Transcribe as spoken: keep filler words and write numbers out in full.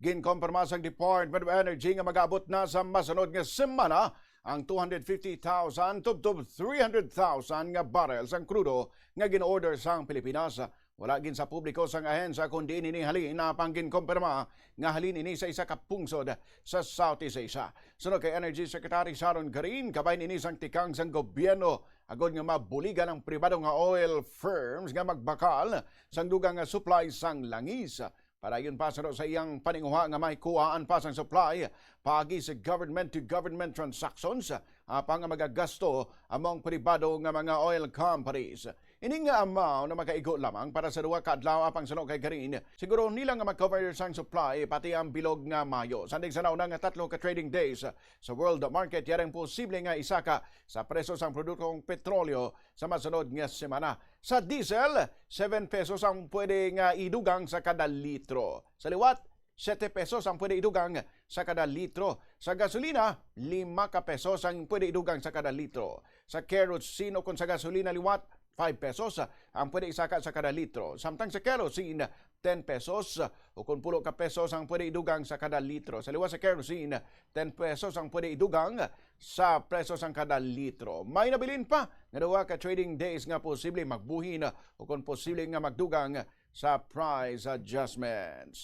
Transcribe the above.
Ginkompirma sang Department of Energy nga mag-abot na sa masunod nga semana ang two hundred fifty thousand tubtob three hundred thousand nga barrel sang krudo nga gin-order sang Pilipinas. Wala gin sa publiko sang ahensya kon diin ini halin, apang ginkompirma nga halin ini sa isa ka pungsod sa Southeast Asia. Suno kay Energy Secretary Sharon Garin, kabahin ini sang tikang sang gobyerno agod nga mabuligan ang pribado nga oil firms nga magbakal sang dugang nga supply sang langis. Padayon pa, suno sa iyang paninguha nga may kuhaan pa sang supply paagi sa government-to-government transactions, apang nga magagasto among pribado nga mga oil companies. Ini nga amount na makaigo lamang para sa duha ka adlaw, apang suno kay Garin, siguro nila nga ma-cover sang supply pati ang bilog nga Mayo. Sandig sa nauna nga tatlo ka trading days sa world market, yari ang posible nga isaka sa presyo sang produktong petrolyo sa masunod nga semana. Sa diesel, seven pesos ang pwede nga idugang sa kada litro. Sa liwat, siyete pesos ang pwede idugang sa kada litro. Sa gasolina, lima ka pesos ang pwede idugang sa kada litro. Sa kerosene o kon sa gasolina liwat, five pesos ang pwede isaka sa kada litro. Samtang sa kerosene, ten pesos o kon pulo ka pesos ang pwede idugang sa kada litro. Sa liwat sa kerosene, ten pesos ang pwede idugang sa presyo sang kada litro. May nabilin pa nga duha ka trading days nga posible magbuhin o kon posible nga magdugang sa price adjustments.